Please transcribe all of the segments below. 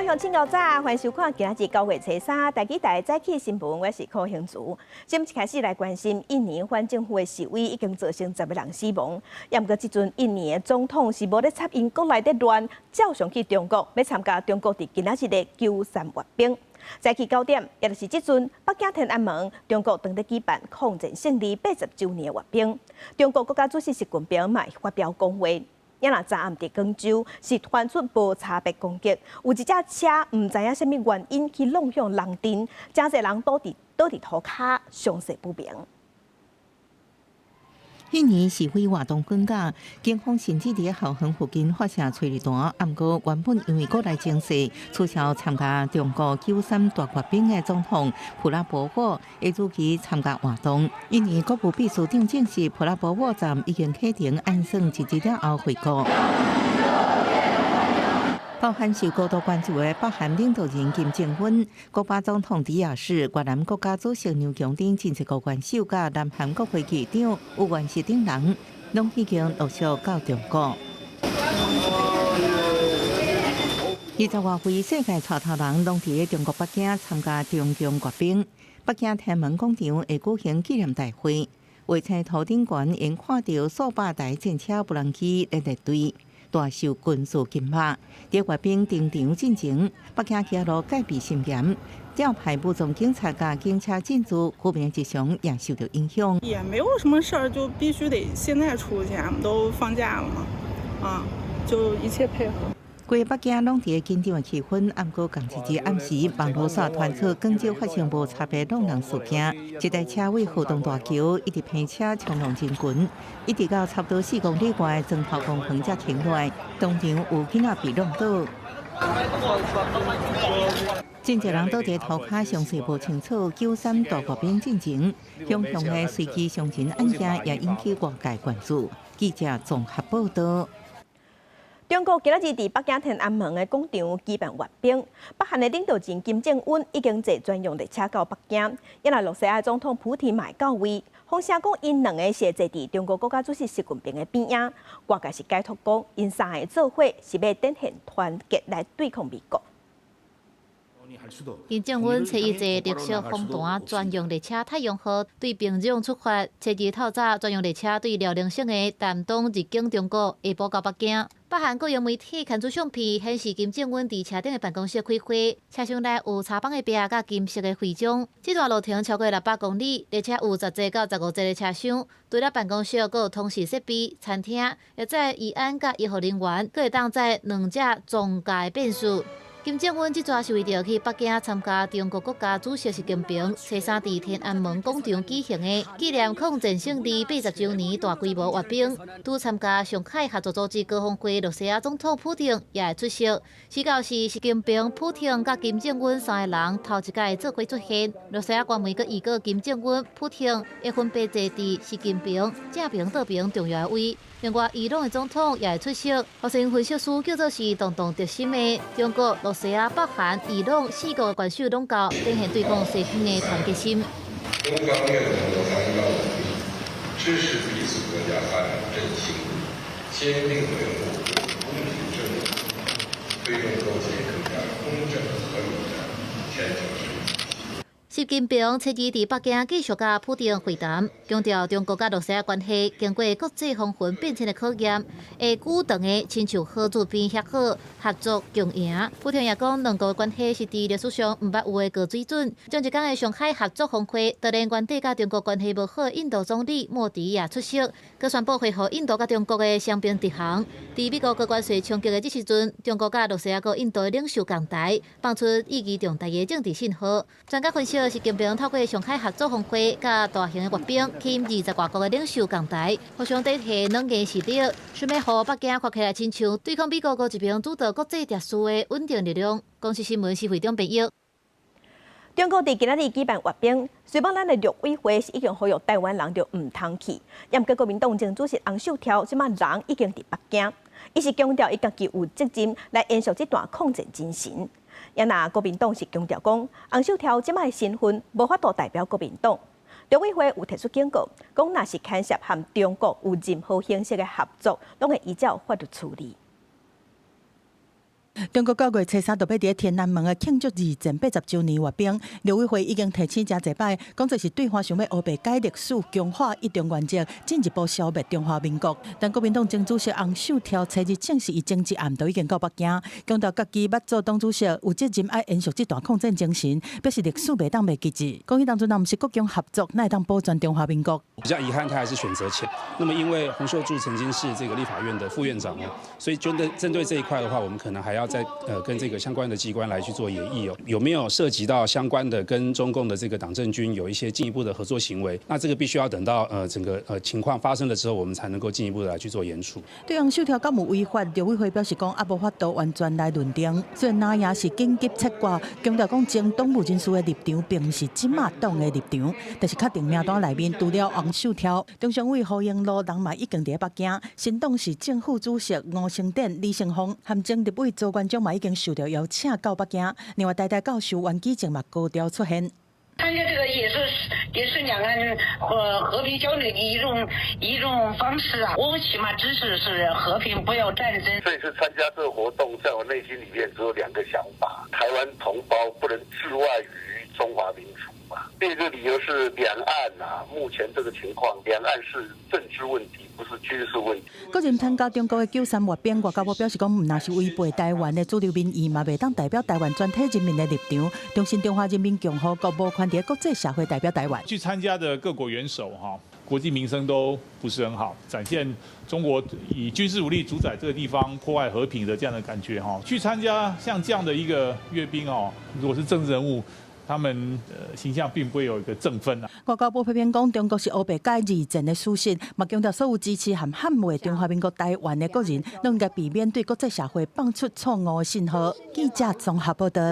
鄉親夠早，歡迎收看今仔日9月初3台語台早起新聞，我是柯興慈。先一開始來關心印尼反政府的示威已經造成10個人死亡。也毋過這陣印尼的總統是無咧插𪜶國內的亂，照常去中國欲參加中國佇今仔日的9·3閱兵。早起9點，也就是這陣北京天安門，中國正佇舉辦抗戰勝利80週年的閱兵。中國國家主席習近平嘛發表講話。也若昨暗佇廣州是傳出無差別攻擊，有一隻車毋知影啥物原因去挵向人陣，誠濟人倒佇塗跤，傷勢不明。印尼示威活動放假，警方甚至佇校園附近發射催淚彈。毋過原本因為國內情勢取消參加中國9·3大閱兵的總統普拉博沃，會如期參加活動。印尼國務秘書長證實，普拉博沃昨已經啟程按算一日了後回國。包含受高度關注的北韓領導人金正恩、古巴總統迪亞士、越南國家主席梁強等真濟高元首，佮南韓國會議長尹元錫等人，攏已經陸續到中國。20外位世界帶頭人攏佇中國北京參加中共閱兵。北京天安門廣場會舉行紀念大會，畫冊頭頂懸會看著數百台戰車無人機列列隊。大秀軍事金馬，佇閱兵登場進前，北京街路戒備森嚴，調派武裝警察佮警車進駐，居民日常也受著影響。也沒有什麼事兒，就必須得現在出去，我們都放假了嘛，啊，就一切配合。規個北京攏佇緊張的氣氛，毋過仝一日暗時，網路煞傳出廣州發生無差別挵人事件，一台車為河東大橋一直拼車衝撞人群，一直到差不多4公里外的莊頭公園才停落來，當場有囡仔被挵倒。真濟人倒佇塗跤，詳細無清楚。9·3大閱兵進前，洶湧的隨機傷人案件也引起外界關注。記者綜合報道。中國今仔日佇北京天安門的廣場舉辦閱兵，北韓的領導人金正恩已經坐專用列車到北京，也若羅西亞總統普廷嘛到位，風聲講𪜶兩个是坐佇中國國家主席習近平的邊仔，外界是解讀講𪜶三个做伙是欲展現團結來對抗美國。金正恩初一坐綠色紅毯專用列車太陽號對平壤出發，初二透早專用列車對遼寧省的丹東入境中國，下晡到北京。北韓國營媒體刊出相片，顯示金正恩佇車頂的辦公室開會，車廂內有插板的壁佮金色的徽章。這段路程超過600公里，列車有10節到15節的車廂，除了辦公室，閣有通訊設備、餐廳，或者醫安佮醫護人員，閣會當載兩隻裝甲的便士。金正恩這逝是為著去北京參加中國國家主席習近平初三佇天安門廣場舉行的紀念抗戰勝利80週年大規模閱兵，拄參加上海合作組織高峰會，羅西亞總統普丁也會出席。時到是習近平、普丁佮金正恩三个人頭一擺做伙出現。羅西亞官媒閣預告金正恩、普丁會分別坐佇習近平正爿倒爿重要的位。另外，伊朗的總統也會出席。予人分析師叫做是動動軸心的中國、羅西亞、北韓、伊朗四國的元首攏到，展現對抗西方的團結心。中方願同羅方一道努力，支持彼此國家發展振興，堅定維護公平正義，推動構建更加公正合理的全球治理。習近平初二佇北京繼續佮普丁會談，強調中國佮羅西亞關係經過國際風雲變遷的考驗，會久長的親像河津邊遐好，合作共贏。普丁也講，兩國關係是佇歷史上毋捌有的高水準。同一工的上海合作峰會，當然原底佮中國關係無好的印度總理莫迪也出席，閣宣布恢復印度佮中國的雙邊直航。佇美國高關稅衝擊的這時陣，中國佮羅西亞佮印度的領袖仝台，放出意義重大的政治信號。專家分析，習近平透過上海合作峰會佮大型的閱兵，吸引20外國的領袖仝台，互相展現軟硬實力，想欲予北京看起來親像對抗美國閣一邊主導國際秩序的穩定力量。公視新聞施會長編譯。中國佇今仔日舉辦閱兵，雖罔咱的陸委會是已經呼籲臺灣人著毋通去，毋過國民黨前主席洪秀柱這馬人已經佇北京，伊是強調伊家己有責任來延續這段抗戰精神。也若國民黨是強調講，洪秀柱這馬的身份無法度代表國民黨。陸委會有提出警告，講若是牽涉和中國有任何形式的合作，攏會依照法律處理。中國九月初三就欲佇天安門的慶祝二戰80週年閱兵，陸委會已經提醒誠濟擺，講這是對岸想欲烏白改歷史、強化一中原則，進一步消滅中華民國。但國民黨前主席洪秀柱初日證實，伊前一暗就已經到北京，強調家己捌做黨主席，有責任愛延續這段抗戰精神，表示歷史袂當袂記住。講彼當陣若毋是國共合作，哪會當保全中華民國？比較遺憾，他還是選擇前。那麼因為洪秀柱曾經是這個立法院的副院長哦，所以針對這一塊的話，我們可能還要再跟這個相關的機關來去做研議哦，有沒有涉及到相關的跟中共的這個黨政軍有一些進一步的合作行為？那這個必須要等到整個情況發生了之後，我們才能夠進一步的來去做研處。對洪秀柱敢有違法，陸委會表示講猶無法度完全來論定。雖然藍營是緊急切割，強調講前黨務人士的立場並毋是這馬黨的立場，但是確定名單內面除了洪秀柱、中常委胡榮祿人嘛已經佇北京，新黨是正副主席吳成典、李成鳳和前立委卓元璋嘛已經受到邀請到北京。另外，台大教授袁舉正嘛高調出現。參加這個也是兩岸和平交流的一種方式啊，我們起碼支持是和平，不要戰爭。這次參加這個活動，在我內心裡面只有兩個想法：台灣同胞不能置外於中華民族嘛。第二個理由是兩岸啊，目前這個情況，兩岸是政治問題，不是軍事問題。個人參加中國的九三閱兵，外交部表示講，毋但是違背台灣的主流民意，嘛袂當代表台灣全體人民的立場。重申中華人民共和國無權佇國際社會代表台灣。去參加的各國元首哈，國際名聲都不是很好，展現中國以軍事武力主宰這個地方、破壞和平的這樣的感覺哈。去參加像這樣的一個閱兵哦，如果是政治人物，他們形象並不會有一個正分啊。外交部批評講，中國是烏白改二戰的事實，嘛強調所有支持和捍衛中華民國台灣的國人，攏應該避免對國際社會放出錯誤的信號。記者綜合報道。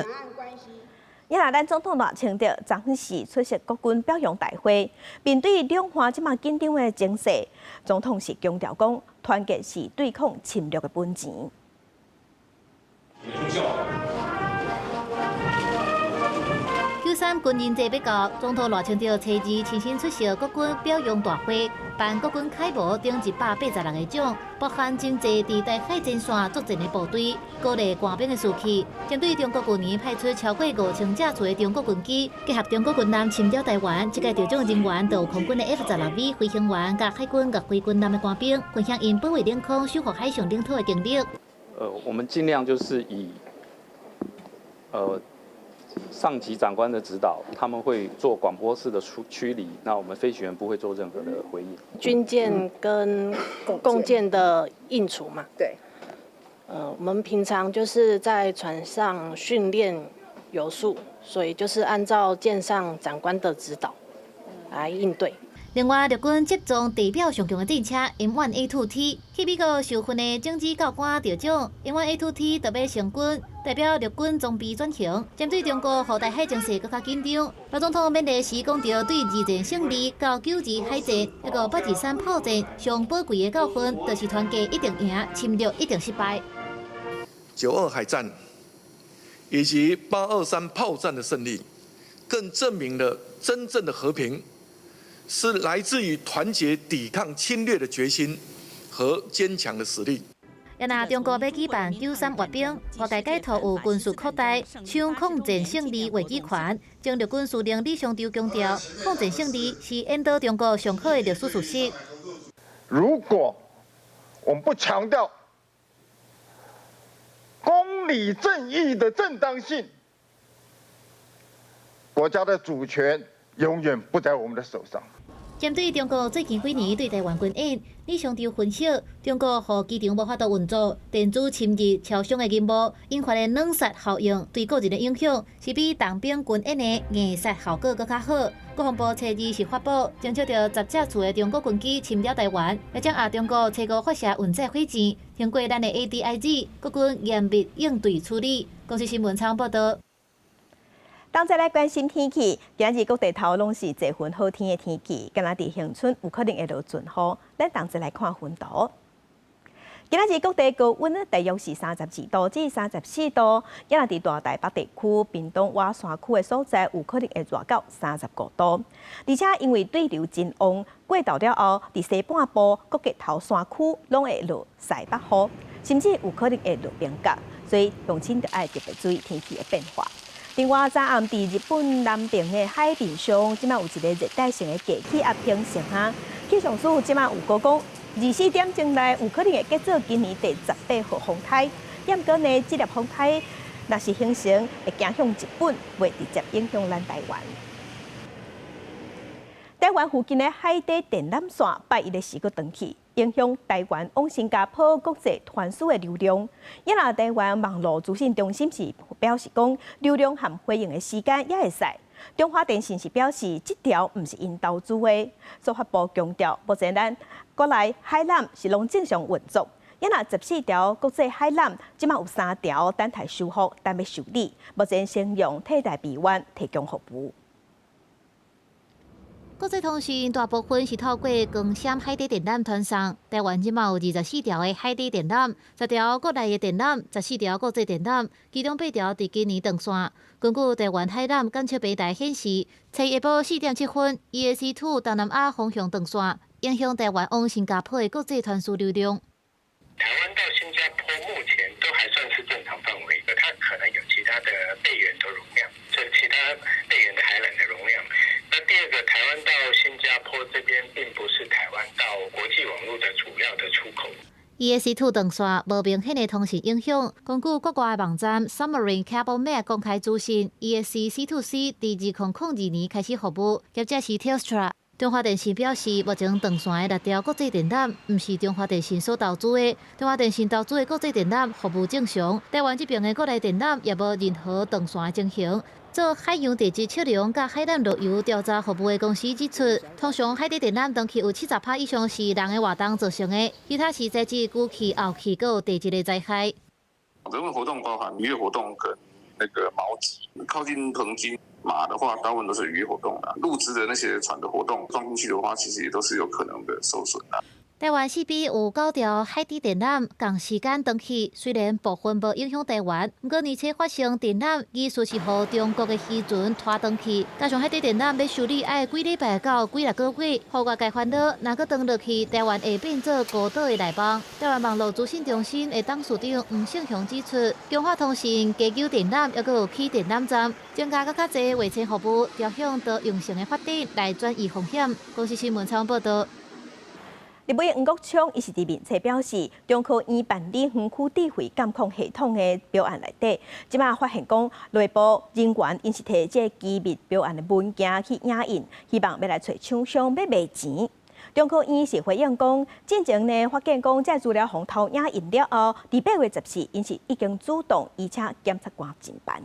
也咱總統賴清德昨昏時出席國軍表揚大會，面對兩岸這麼緊張的情勢，總統是強調講，團結是對抗侵略的本錢。九三軍人節欲到，總統賴清德初二親身出席國軍表揚大會，頒國軍楷模等186個獎，包含真濟佇台海前線作戰的部隊，鼓勵官兵的士氣。針對中國舊年派出超過5000架次的中國軍機，結合中國軍艦侵擾台灣，這屆得獎人員就有空軍的 F-16V 飛行員，佮海軍岳飛軍艦的官兵，分享𪜶保衛領空、守護海上領土的經歷。我們盡量就是以上級長官的指導，他們會做廣播式的出驅離，那我們飛行員不會做任何的回應。軍艦跟共艦的應處嘛？對。我們平常就是在船上訓練有素，所以就是按照艦上長官的指導來應對。另外，陸軍側裝地表上強的戰車 M1A2T，去美國受訓的種子教官得獎。M1A2T 特別成軍，代表陸軍裝備轉型，針對中國予台海情勢閣較緊張。賴總統勉勵時講著對二戰勝利到九二海戰，抑閣823炮戰上寶貴的教訓，就是團結一定贏，侵略一定失敗。 九二海戰以及823炮戰的勝利，更證明了真正的和平是來自於團結抵抗侵略的決心和堅強的實力。若中國欲舉辦九三閱兵，外界解讀有軍事擴大，搶抗戰勝利話語權。前陸軍司令李尚洲強調，抗戰勝利是引導中國上好的歷史事實。如果我們不強調公理正義的正當性，國家的主權永遠不在我們的手上。針對中國最近幾年對台灣軍演，李尚洲分析，中國予機場無法度運作，電子侵入超商的任務，引發的冷殺效應，對個人的影響是比動兵軍演的硬殺效果閣較好。國防部初二是發布，偵測著10架次的中國軍機侵擾台灣，而且也中國初五發射運載火箭，經過咱的 ADIZ 國軍嚴密應對處理。公視新聞採訪報導。當再來關心天氣，今日各地頭攏是濟雲好天的天氣，敢若佇恆春有可能會落陣雨。咱同齊來看雲圖。今仔日各地高溫大約是32度至34度，抑若佇大台北地區、屏東外山區的所在，有可能會熱到35度。而且因為對流真旺，過晝了後，佇西半部、各地頭山區攏會落西北雨，甚至有可能會落冰角。所以鄉親著愛特別注意天氣的變化。另外，昨暗佇日本南邊的海面上，這馬有一个熱帶性的低氣壓形成啊。氣象署這馬有估講，24點鐘內有可能會結做今年第18號風颱。毋過呢，這粒風颱若是形成，會行向日本，袂直接影響咱台灣。台灣附近的海底電纜線拜一的時閣斷去，影響台灣往新加坡國際傳輸的流量。也若台灣網路資訊中心是表示講，流量和回應的時間也會使。中華電信是表示，這條毋是𪜶投資的。司法部強調，目前咱國內海纜是攏正常運作。也若14條國際海纜，這馬有3條等待修復，等欲修理。目前先用替代備案提供服務。國際通訊大部分是透過光纖海底電纜傳送。台灣這馬有24條的海底電纜，10條國內的電纜，14條國際電纜，其中8條佇今年斷線。根據台灣海纜監測平台顯示，初一下晡4點7分，EAC2 東南亞方向斷線，影響台灣往新加坡的國際傳輸流量。台灣到新加坡目前都還算是正常範圍，它可能有其他的備援的容量，就其他備援的海纜的容量。那第二個，台灣到新加坡這邊並不是台灣到國際網絡的主要的出口。 EAC2 斷線無明顯的通訊影響。根據國外網站 Submarine Cable Map 公開資訊，EAC C2C 佇2002年開始服務，業者是 Telstra。中華電信表示，目前斷線的六條國際電纜，毋是中華電信所投資的。中華電信投資的國際電纜服務正常，台灣這邊的國內電纜也無任何斷線的情形。做海洋地質測量佮海纜路由調查服務的公司指出，通常海底電纜斷去有70%以上是人的活動造成的，其他是來自舊氣、後氣閣有地質的災害。人為活動包含漁業活動跟那個錨擊，靠近澎金馬的話，大部分都是漁業活動啦。陸隻的那些船的活動撞進去的話，其實也都是有可能的受損啦。台灣四邊有9條海底電纜仝時間斷去，雖然部分無影響台灣，毋過年初發生電纜疑似是予中國的漁船拖斷去，加上海底電纜欲修理愛幾禮拜到幾若個月，予外界煩惱，若閣斷落去，台灣會變做孤島的內網。台灣網路資訊中心的董事長吳勝雄指出，中華通信加舊電纜，猶閣有起電纜站，增加閣較濟衛星服務，朝向多樣性的發展來轉移風險。公視新聞採訪報導。立委黃國昌伊是佇面冊表示，中科院辦理園區智慧監控系統的標案內底，這馬發現講內部人員𪜶是提這個機密標案的文件去影印，希望欲來揣廠商欲賣錢。中科院是回應講，進前呢發現講這資料予偷影印了後，佇8月14，𪜶是已經主動移請檢察官偵辦。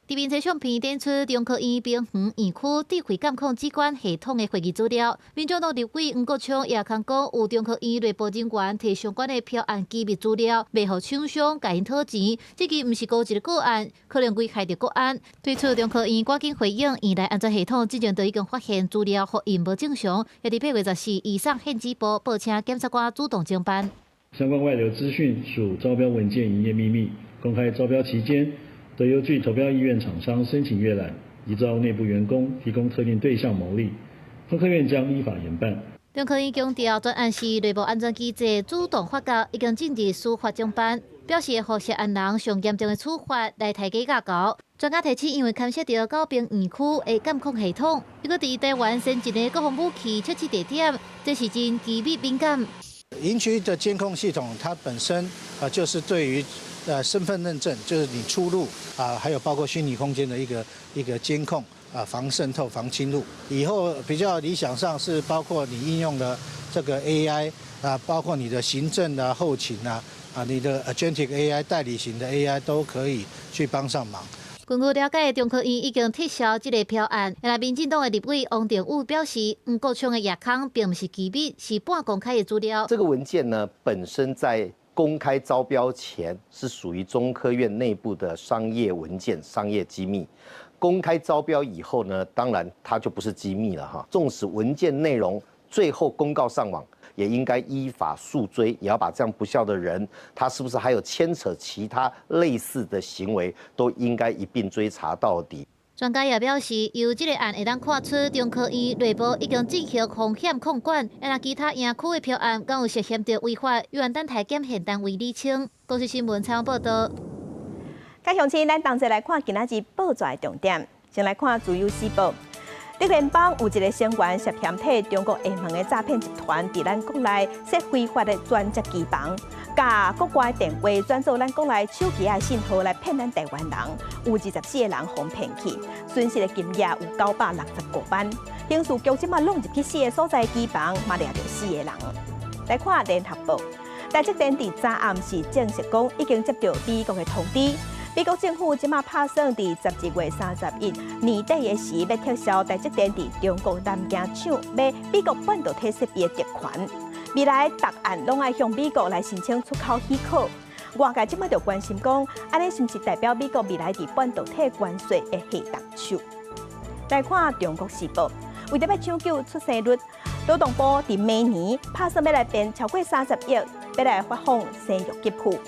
佇面冊相片展出中科院屏園院區智慧監控指觀系統的會議資料，民進黨立委黃國昌也控講，有中科院內部人員提相關的標案機密資料，賣予廠商共𪜶討錢，這个毋是孤一个個案，可能危害著國安。對此，中科院趕緊回應，院內安全系統之前就已經發現資料複印無正常，也佇8月14移送憲紀部報請檢察官主動偵辦。相關外流資訊屬招標文件營業秘密，公開招標期間，得由具投標意願廠商申請閱覽，偽造內部員工提供特定對象牟利，中科院將依法嚴辦。中科院強調，專案是內部安全機制主動發覺，已經進入司法偵辦，表示會予涉案人上嚴重的處罰來提假教猴。專家提醒，因為牽涉著九爿院區的監控系統，猶閣佇台灣先進的國防武器測試地點，這是真機密敏感。營區的監控系統，它本身啊，就是對於身份認證，就是你出入啊，還有包括虛擬空間的一個監控啊，防滲透、防侵入。以後比較理想上是包括你應用的這個 AI 啊，包括你的行政啊、後勤啊，啊，你的 Agentic AI 代理型的 AI 都可以去幫上忙。根據了解，中科院已經撤銷這個標案。那民進黨的立委王定宇表示，黃國昌的夜空並毋是機密，是半公開的資料。這個文件呢，本身在公開招標前是屬於中科院內部的商業文件、商業機密。公開招標以後呢，當然它就不是機密了哈。縱使文件內容最後公告上網，也應該依法訴追，也要把這樣不肖的人，他是不是還有牽扯其他類似的行為，都應該一併追查到底。專家也表示，由這个案會當看出，中科院內部已經進行風險控管，啊，若其他營區的票案敢有涉嫌著違法，猶原等待檢驗單位釐清。公視新聞採訪報道。各鄉親，咱同齊來看今仔日報紙的重點。先來看《自由時報》，德聯邦有一个成員涉嫌替中國廈門的詐騙集團佇咱國內設非法的專接機房，共國外電話轉做咱國內手機的信號來騙咱台灣人，有24個人予騙去，損失的金額有965萬。刑事局這馬攏入去四个所在機房，嘛掠著四个人。來看《聯合報》，台積電佇昨暗時證實講，已經接到美國的通知。美國政府這馬拍算佇12月31年底的時，欲撤銷台積電佇中國南京廠買美國半導體設備的特權。未來逐案攏愛向美國來申請出口許可。外界這馬就關心講，按呢是毋是代表美國未來佇半導體關稅會下重手？來看《中國時報》，為著欲搶救出生率，勞動部佇明年拍算欲來編超過30億，欲來發放生育給付。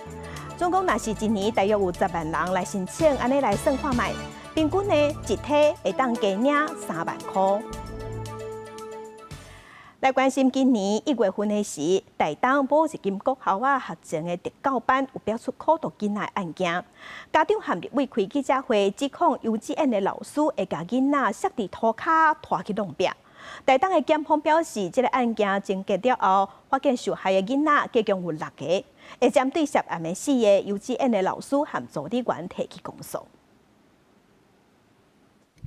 總共若是一年大約有10萬人來申請，按呢來算看覓，平均呢一胎會當加領3萬箍。來關心今年1月份的時，台東某一間國校仔學前的特教班有爆出苦毒囡仔的案件，家長和立委開記者會指控幼稚園的老師會共囡仔摔佇塗跤拖去弄壁。台東的檢方表示，這个案件偵結了後，發現受害的囡仔計共有六个，會針對涉案的四个幼稚園的老師和助理員提起公訴。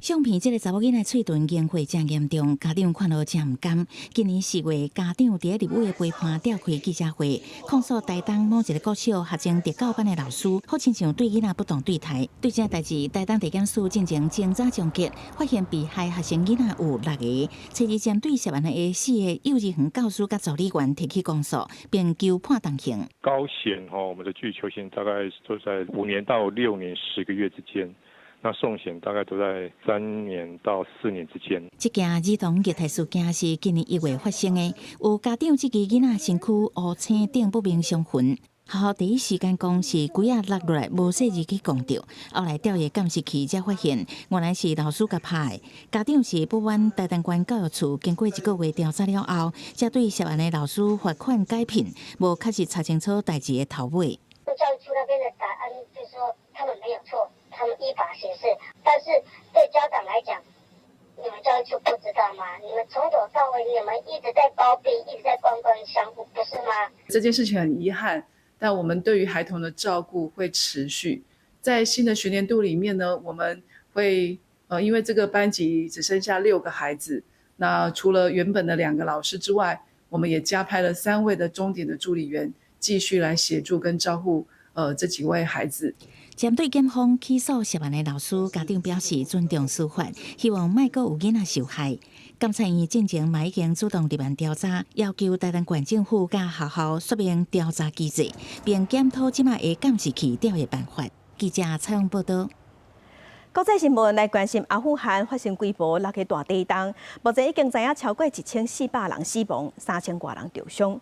相片這个查某囡仔喙脣硬化誠嚴重，家長看了誠毋甘。今年4月，家長佇立委的陪伴召開記者會，控訴台東某一个國小學前特教班的老師，好親像對囡仔不當對待。對這代誌，台東地檢署進前偵查終結，發現被害學生囡仔有六个，初二針對涉案的四个幼兒園教師佮助理員提起公訴，並求判重刑。高顯吼，我們的具求刑大概都在5年到6年10個月之間。那重刑大概都在3年到4年之間。這件兒童虐待事件是今年1月發生的，有家長質疑囡仔身軀烏青頂不明傷痕，學校第一時間講是龜仔落落來無細意去摃著，後來調閱監視器才發現，原來是老師共拍的。家長是不滿台東縣教育處經過一個月調查了後，才對涉案的老師罰款解聘，無確實查清楚代誌的頭尾。教育處那邊的答案就是說他們沒有錯。他們依法行事，但是對家長來講，你們教育處不知道嗎？你們從頭到尾，你們一直在包庇，一直在官官相護，不是嗎？這件事情很遺憾，但我們對於孩童的照顧會持續。在新的學年度裡面呢，我們會因為這個班級只剩下6個孩子，那除了原本的2個老師之外，我們也加派了3位的鐘點的助理員，繼續來協助跟照顧這幾位孩子。針對檢方起訴涉案的老師，家長表示尊重司法，希望莫閣有囡仔受害。監察院進前嘛已經主動立案調查，要求台東縣政府佮學校說明調查機制，並檢討這馬的監視器調閱辦法。記者採訪報道。國際新聞來關心阿富汗發生規模六个大地動，目前已經知影超過1400人死亡，3000外人著傷。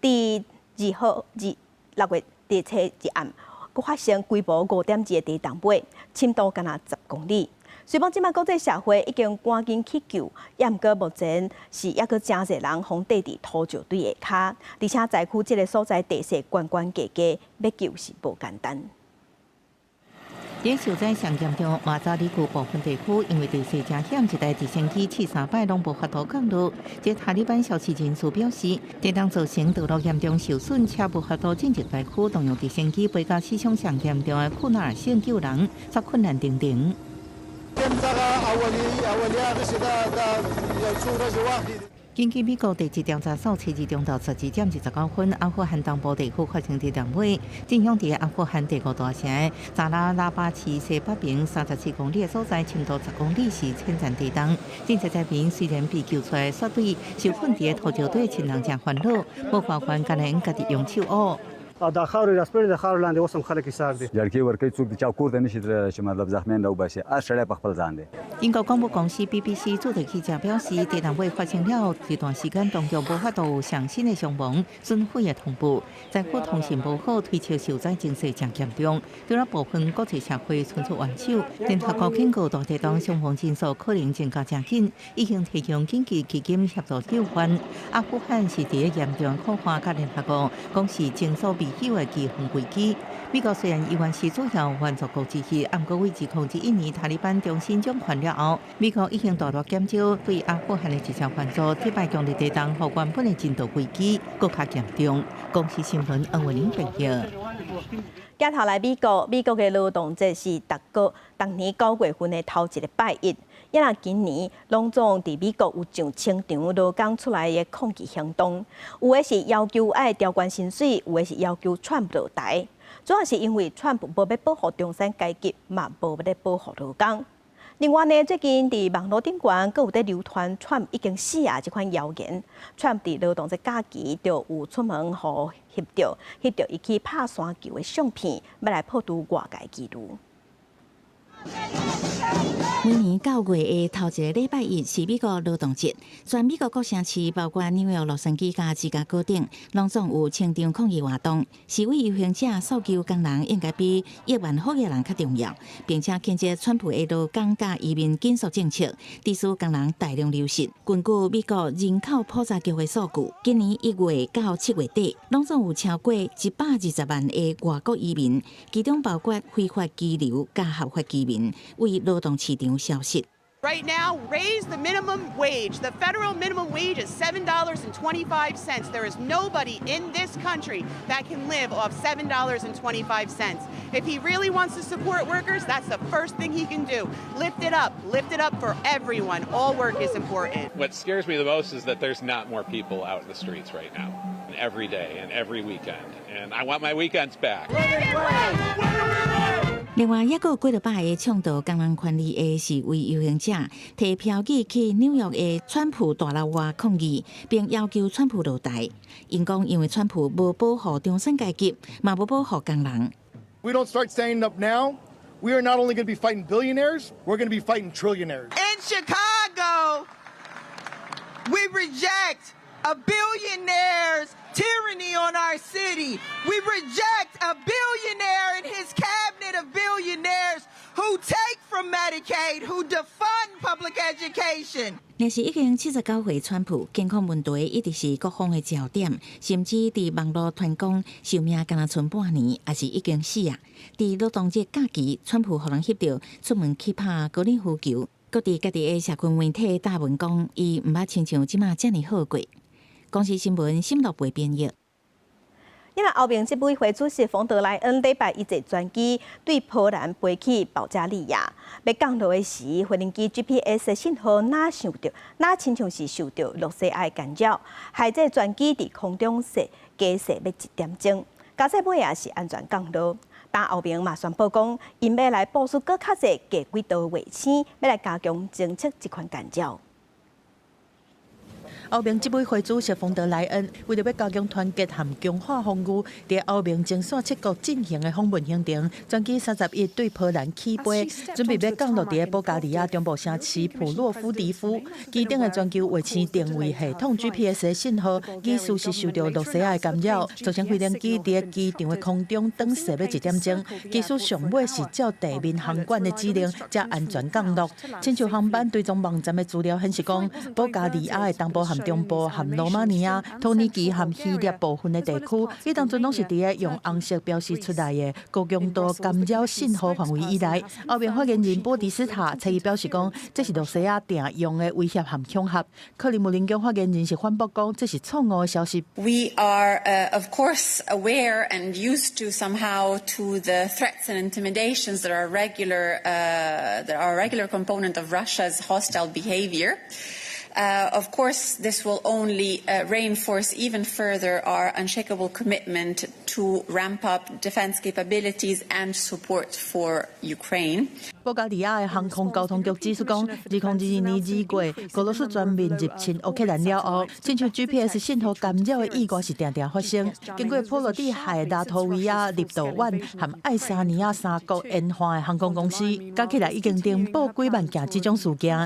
佇2號二6月佇初二暗，閣發生規模5.2的地動尾，深度干焦10公里。雖講這馬國際社會已經趕緊去救，也毋過目前是猶閣誠濟人予綴佇土石堆下跤，而且災區這个所在地勢懸懸低低，欲救是無簡單。佇受災上嚴重馬扎里區部分地區，因為地勢誠險，一台直升機試三擺攏無法度降落。這塔利班消息人士表示，地動造成道路嚴重受損，車無法度進入災區，動用直升機飛到死傷上嚴重的庫納爾省救人，煞困難重重。根據美國地質調查所，初二中晝12點29分，阿富汗東部地區發生地動尾，震央佇阿富汗第五大城扎拉拉巴市西北邊37公里的所在，深度10公里是淺層地動。這濟災民雖然被救出來，卻對受困佇土石底親人誠煩惱，無法還敢若𪜶家己用手挖。او دا خاورې راسپړي د خاورو لاندې اوس هم خلک ایسار دي. جړکې ورکوي څوک د چا کور ته نشي تللی چې مطلب زخمیان راوباسي هر سړی په خپل ځان دی. 英國廣播公司 BBC 駐台記者表示，地動會發生了這段時間，當局無法度有上新的傷亡、損毀的通報，政府通訊無好，推測受災情勢誠嚴重。除了部分國際社會伸出援手，聯合國警告大地動傷亡人數可能增加誠緊，已經提供緊急基金協助救援。阿富汗是佇咧嚴重苦旱，佮聯合國講是前所未有的饑荒危機。美國雖然依然是主要援助國之一，毋過為2001年塔利班重新掌權了後，美國已經大大減少對阿富汗的直接援助，這擺強烈地動，予原本的人道危機閣較嚴重。公視新聞黃慧玲報道。鏡頭來美國，美國的勞動節是逐個逐年9月份的頭一个拜一。因為今年攏總佇美國有上千場勞工出來的抗議行動，有的是要求愛調懸薪水，有的是要求川普落台。主要是因為川普無欲保護中產階級，嘛無欲保護勞工。另外呢，最近佇網路頂懸，閣有佇流傳川普已經死啊這款謠言。川普佇勞動節假期就有出門予翕著，翕著伊去拍山球的相片，欲來破除外界疑慮。每年9月的頭一个禮拜一是美國勞動節，全美國各城市，包括紐約、洛杉磯佮芝加哥等，攏總有清場抗議活動。示威遊行者訴求工人應該比億萬富額人較重要，並且譴責川普的勞工佮移民緊縮政策，致使工人大量流失。根據美國人口普查局的數據，今年1月到7月底，攏總有超過120萬个外國移民，其中包括非法居留佮合法移民，為勞動市場消失。 Right now, raise the minimum wage. The federal minimum wage is $7.25. There is nobody in this country that can live off $7.25. If he really wants to support workers, that's the first thing he can do. Lift it up. Lift it up for everyone. All work is important. What scares me the most is that there's not more people out in the streets right now, every day and every weekend. And I want my weekends back. 另外，抑閣有幾若百个倡導工人權利的示威遊行者，提標語去紐約的川普大樓外抗議，並要求川普落台。𪜶講，因為川普無保護中產階級，嘛無保護工人。 We don't start standing up now, we are not only going to be fighting billionaires, we're going to be fighting trillionaires. In Chicago, we reject a billionaire's tyranny on our city. We reject a billionaire and his cabinet of billionaires who take from Medicaid, who defund public education. 若是已經79歲川普，健康問題一直是各方的焦點，甚至佇網路傳講壽命干焦賰半年，抑是已經死啊！佇勞動節假期，川普予人翕著出門去拍高爾夫球，閣佇家己的社群媒體貼文講，伊毋捌親像這馬遮爾好過。公視新聞沈樂培編譯。因為歐盟執委會主席馮德萊恩禮拜一坐專機對波蘭飛去保加利亞，欲降落的時，飛行機 GPS 的信號若受著，若親像是受著羅西亞的干擾，害這專機佇空中踅加踅欲一點鐘，佳哉尾仔是安全降落。但歐盟嘛宣布講，𪜶欲來部署閣較濟低軌道衛星，欲來加強偵測這款干擾。歐盟執委會主席馮德萊恩為著欲加強團結和強化防禦，佇歐盟前線七國進行的訪問行程，專機31對波蘭起飛，準備欲降落佇保加利亞中部城市普洛夫迪夫。機頂的全球衛星定位系統 GPS 的信號，疑似是受著羅西亞的干擾，造成飛行機佇機場的空中轉踅欲一點鐘。機師上尾是照地面航管的指令，才安全降落。親像航班追蹤網站的資料顯示講，保加利亞的東部和中部和羅馬尼亞、土耳其和希臘部分的地區，彼當陣攏是佇咧用紅色標示出來的高強度干擾信號範圍以內。歐盟發言人波迪斯塔初一表示講，這是羅西亞定用的威脅和恐嚇。克里姆林宮發言人是反駁講，這是錯誤的消息。 We are, of course, aware and used to somehow to the threats and intimidations that are a regular component of Russia's hostile behavior. Of course, this will only reinforce even further our unshakable commitment to ramp up defense capabilities and support for Ukraine. 保保加利亞的航空交通局指出講，2022年2月，俄羅斯全面入侵烏克蘭了後，親像 GPS 信號干擾的意外是定定發生。經過波羅的海、拉脫維亞、立陶宛和愛沙尼亞三國沿岸的航空公司，加起來已經呈報幾萬件這種事件。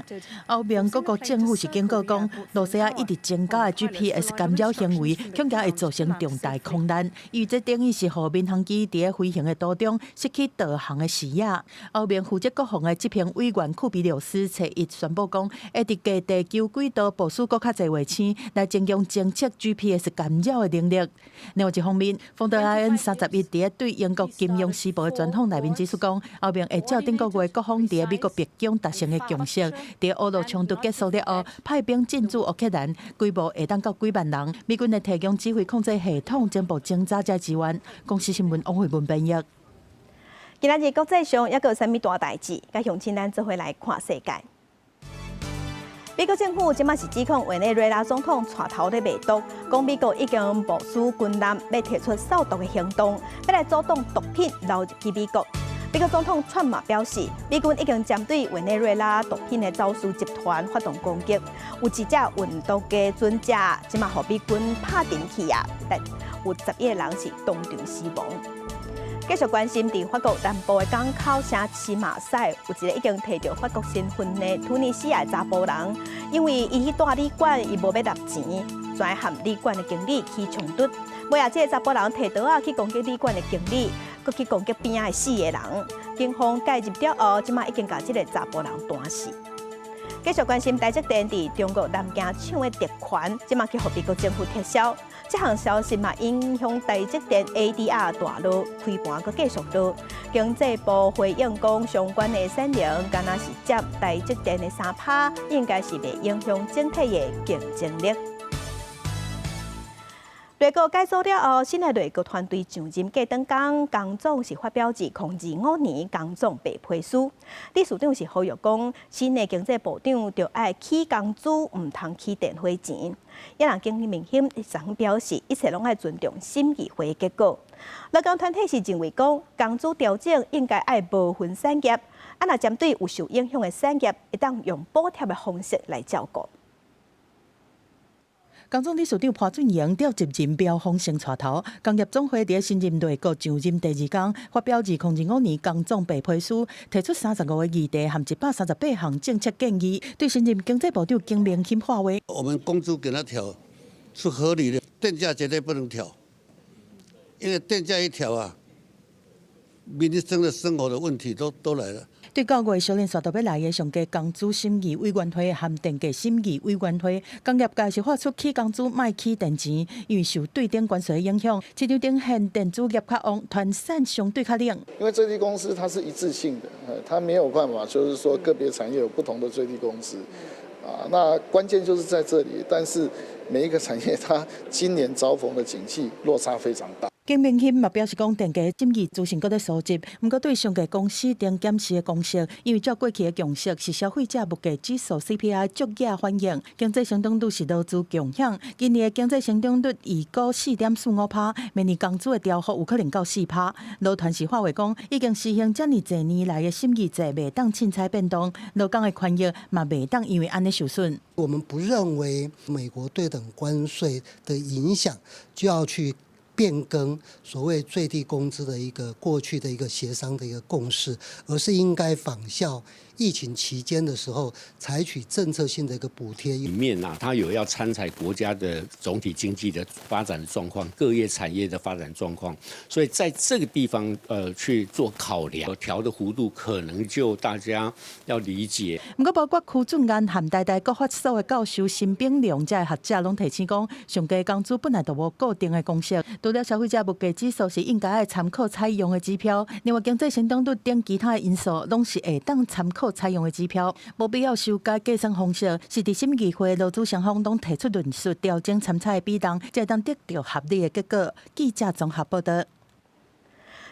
歐盟各國政府是警告講，羅西亞一直增加的 GPS 干擾行為，恐驚會造成重大空難。因為這等於是予民航機佇咧飛行的途中失去導航的視野。歐盟負責國防的執行委員庫比柳斯初一宣布講，會佇近地球軌道部署閣較濟衛星，來增強偵測 GPS 干擾的能力。另外一方面，馮德萊恩31佇咧對英國金融時報的專訪內面指出講，歐盟會照頂個月各方佇咧美國白宮達成的共識，佇俄烏衝突結束了後，派兵進駐烏克蘭，規模會當到幾萬人。美軍會提供指揮控制系統，情報偵察遮支援。公視新聞王慧文編譯。今仔日國際上猶閣有啥物大代誌？佮鄉親咱做伙來看世界。美國政府這馬是指控委內瑞拉總統帶頭咧賣毒，講美國已經部署軍艦，欲提出掃毒的行動，欲來阻擋毒品流入去美國。美國總統川普表示，美軍已經針對委內瑞拉毒品的走私集團發動攻擊，有一隻運毒的船隻，這馬予美軍拍沉去啊，但有11個人是當場死亡。繼續關心，佇法國南部的港口城市馬賽，有一個已經提著法國身份的突尼西亞查埔人，因為伊去蹛旅館，伊無欲納錢，轉和旅館的經理起衝突。尾仔，這個查埔人提刀仔去攻擊旅館的經理，閣去攻擊邊仔的四個人。警方介入了後，這馬已經共這個查埔人彈死。繼續關心台積電佇中國南京廠的特權，這馬去予美國政府撤銷。這項消息嘛，影響台積電 ADR 大落，開盤閣繼續落。經濟部回應講，相關的產能敢若是佔台積電的3趴，應該是袂影響整體的競爭力。內閣改組了後，新的內閣團隊上任過轉工，工總是發表2025年工總白皮書。理事長是呼籲講，新的經濟部長著愛起工資，毋通起電火錢。也人經明顯昨表示，一切攏愛尊重審議會結果。勞工團體是認為講，工資調整應該愛無分產業，啊若針對有受影響的產業，會當用補貼的方式來照顧。工總理事長潘俊榮召集人標豐成帶頭，工業總會佇新任內閣上任第二工，發表2025年工總白皮書，提出35個議題和138項政策建議，對新任經濟部長金明欣喊話。我們工資給他調是合理的，電價絕對不能調，因為電價一調啊，民生的生活的問題都來了。對9月小連續都欲來的上低工資審議委員會和電價審議委員會，工業界是發出起工資莫起電錢，因為受對等關稅影響，市場頂現電子業較旺，傳產相對較冷。因為最低工資它是一致性的，它沒有辦法就是說個別產業有不同的最低工資，啊，那關鍵就是在這裡。但是每一個產業它今年遭逢的景氣落差非常大。金明欣嘛表示講，電價審議資訊閣咧收集，毋過對上低公司定檢視的公式，因為照過去的共識是消費者物價指數 CPI 足額反映經濟成長率是勞資共享。今年的經濟成長率預估4.45趴，明年工資的調幅有可能到4趴。勞團是喊話講，已經實行遮爾濟年來的審議制，袂當凊彩變動，勞工的權益嘛袂當因為按呢受損。我們不認為美國對等關稅的影響就要去變更所謂最低工資的一個過去的一個協商的一個共識，而是應該仿效疫情期間的時候，採取政策性的一個補貼。裡面啊，它有要參採國家的總體經濟的發展狀況，各業產業的發展狀況，所以在這個地方去做考量，調的幅度可能就大家要理解。毋過，包括區俊安和台大國發所的教授辛炳良這學者攏提醒講，上低工資本來就無固定的公式，除了消費者物價指數是應該愛參考採用的指標，另外經濟成長率等其他的因素攏是會當參考採用的指標，無必要修改計算方式。是佇審議會勞資雙方攏提出論述，調整參採的比重，才會當得到合理的結果。記者綜合報道。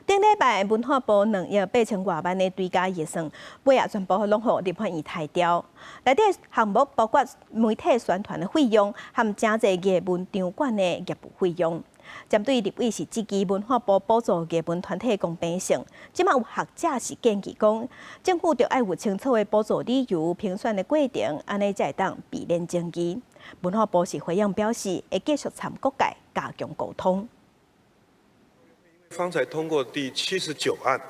頂禮拜文化部2億8千外萬的追加預算，尾仔全部攏予立法院刣掉。內底項目包括媒體宣傳的費用，和誠濟藝文場館的業務費用。針對立委是質疑文化部補助藝文團體公平性，這馬有學者是建議講，政府著愛有清楚的補助理由、評選的過程，按呢才會當避免爭議。文化部是回應表示，會繼續參各界加強溝通。方才通過第79案，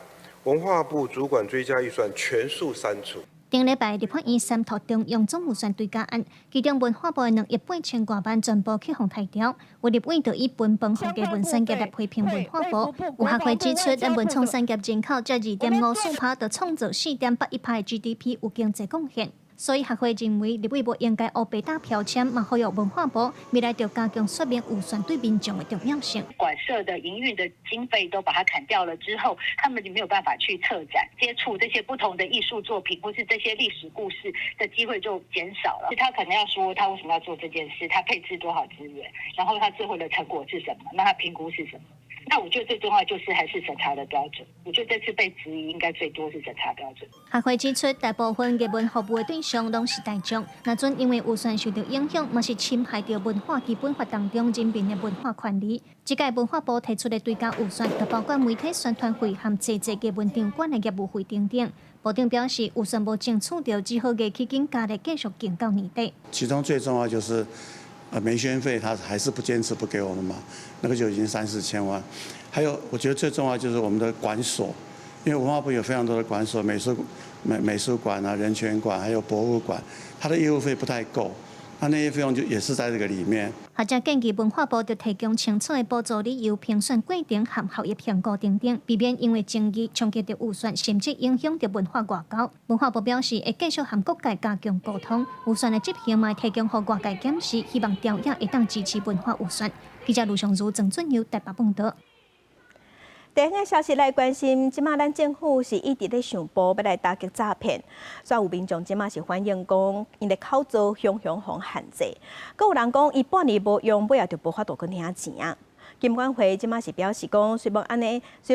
文化部主管追加預算全數刪除。頂禮拜立法院三讀中央總預算追加案，其中文化部的2億8千外萬全部去予刣掉。有立委就以分崩予藝文產業來批評文化部。有學會指出，咱文創產業人口才2.54%，就創造4.81%的 GDP，有經濟貢獻。所以學會認為立委無應該烏白打標籤，嘛呼籲文化部未來著加強說明預算對民眾的重要性。館舍的營運的經費都把它砍掉了之後，他們就沒有辦法去策展、接觸這些不同的藝術作品，或是這些歷史故事的機會就減少了。他可能要說他為什麼要做這件事，他配置多少資源，然後他最後的成果是什麼，那他評估是什麼？那我覺得最重要就是還是審查的標準。我覺得這次被質疑應該最多是審查標準。學會指出，大部分藝文服務的對象攏是大眾，若準因為預算受到影響，嘛是侵害著文化基本法當中人民的文化權利。這屆文化部提出的追加預算，就包括媒體宣傳費和製作藝文場館的業務費等等。部長表示，預算無爭取著，只好藝起緊加力繼續撐到年底。其中最重要就是，媒宣費他還是不堅持不給我們嘛，那個就已經三四千萬。還有，我覺得最重要就是我們的館所，因為文化部有非常多的館所，美術館啊、人權館，還有博物館，它的業務費不太夠，那那些費用就也是在這個裡面。學者建議文化部著提供清楚的補助理由、評選過程和效益評估等等，避免因為爭議衝擊著預算，甚至影響著文化外交。文化部表示會繼續和各界加強溝通，預算的執行嘛會提供予外界檢視，希望朝野會當支持文化預算。記者盧尚如、鄭俊佑台北報導。第一個消息來關心，這馬咱政府是一直咧想步欲來打擊詐騙，煞有民眾這馬是反映講，𪜶的口座常常予限制，閣有人講伊半年無用，尾仔就無法度閣領錢啊。金管會這馬是表示講，雖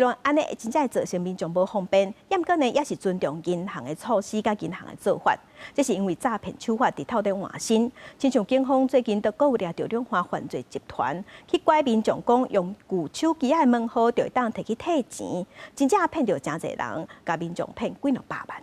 然按呢真正會造成民眾無方便，毋過呢也是尊重銀行的措施佮銀行的做法。這是因為詐騙手法佇透咧換新，親像警方最近都閣有掠著兩岸犯罪集團去拐民眾，講用舊手機仔的門號就會當提去退錢，真正騙著誠濟人，共民眾騙幾兩百萬。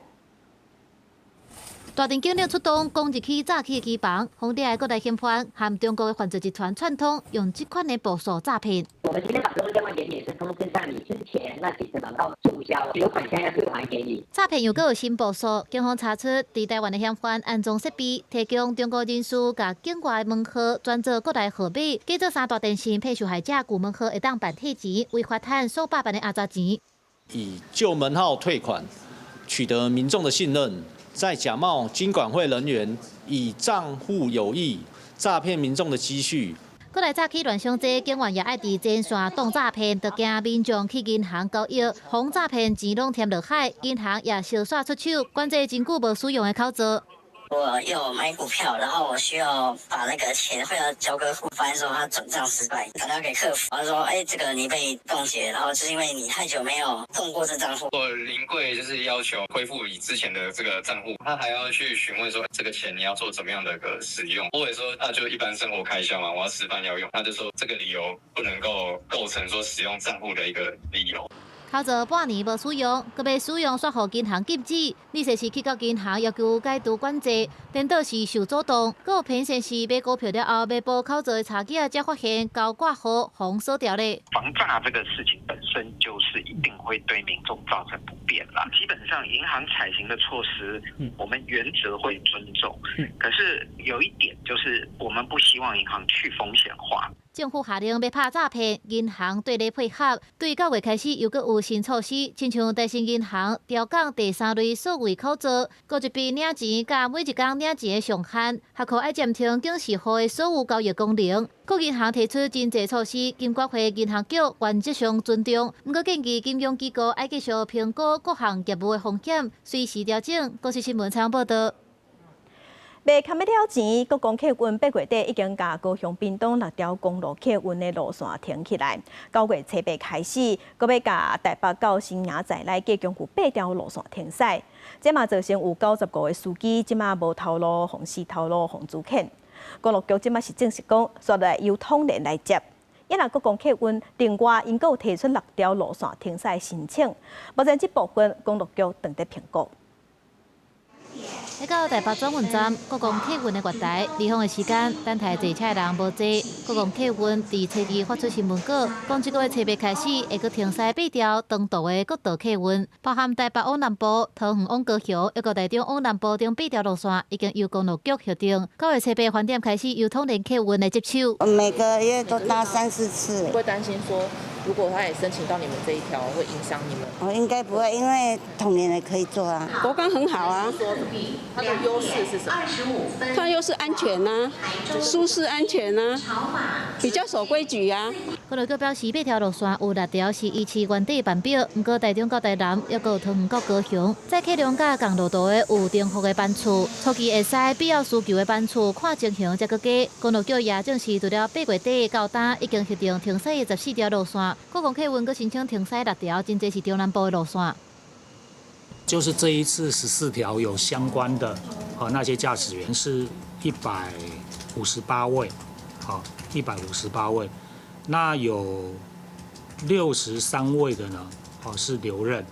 大陣警力出動，攻入去詐欺的機房，予掠的國內嫌犯和中國的犯罪集團串通，用這款的步數詐騙。我們今天把這通電話延免是通知在你之前那幾次門號註銷，有款項要退還給你。詐騙又閣有新步數，警方查出，佇台灣的嫌犯安裝設備，提供中國人士共境外門號轉做國內號碼，假做三大電信騙受害者舊門號會當辦退錢，違法趁數百萬的阿雜錢。以舊門號退款，取得民眾的信任。再假冒金管會人員，以賬戶有異詐騙民眾的積蓄。閣來詐欺亂傷濟，警員也愛佇前線擋詐騙，就驚民眾去銀行交易，防詐騙錢攏填落海，銀行也相紲出手，管制真久無使用的口座。我有買股票，然後我需要把那個錢匯到交割戶，發現說他轉賬失敗，打電話給客服，他說：哎，這個你被凍結，然後就是因為你太久沒有動過這賬戶。我臨櫃就是要求恢復你之前的這個賬戶，他還要去詢問說這個錢你要做怎麼樣的個使用。我也說那就一般生活開銷嘛，我要吃飯要用，他就說這個理由不能夠構成說使用賬戶的一個理由。口座半年無使用，閣欲使用，煞予銀行禁止。你若是去到銀行要求解除管制，顛倒是受阻擋。閣有騙線是買股票了後，欲補口座的查囝才發現交掛號予鎖掉咧。防詐這個事情本身就是一定會對民眾造成不便啦。基本上銀行採行的措施，我們原則會尊重。可是有一點就是，我們不希望銀行去風險化。政府下令欲拍詐騙，銀行綴咧配合。對9月開始，又閣有新措施，親像台新銀行調降第三類數位口座，閣一筆領錢佮每一工領錢的上限，還閣愛暫停警示戶的所有交易功能。各銀行提出真濟措施，金管會銀行局原則上尊重，毋過建議金融機構愛繼續評估各項業務的風險，隨時調整。國視新聞採訪報導。袂堪欲了錢，國光客運8月底已經共高雄屏東六條公路客運的路線停起來。9月初八開始，閣欲共台北到新營在內計共有八條路線停駛。這嘛造成有95個司機這馬無頭路、予死頭路、予資遣。公路局這馬是證實講，煞來由統聯來接。也若國光客運另外𪜶閣有提出六條路線停駛申請，目前這部分公路局正佇評估。來到台北轉運站，國光客運的月台，離峰的時間，等待坐車的人無濟。國光客運佇初二發出新聞稿，講這個月初八開始會閣停駛八條長途的國道客運，包含台北往南部、桃園往高雄，抑閣台中往南部等八條路線，已經由公路局核定。9月初八晚點開始由統聯客運來接手。每個月都搭三四次。會擔心說，如果他也申請到你們這一條，會影響你們？我應該不會，因為統聯的可以坐啊。國光很好啊。它的優勢是什麼？它優勢安全啊，舒適安全啊，比較守規矩啊。公路局表示，八條路線有六條是維持原底班表，毋過台中到台南，抑閣有桃園到高雄，載客量佮仝路途的有重複的班次，初期會使必要需求的班次，看情形才閣加。公路局也證實，除了8月底到今已經核定停駛的14條路線，國光客運閣申請停駛六條，真濟是中南部的路線。就是這一次14條有相關的，那些駕駛員是158位，好，158位，那有63位的呢，是留任，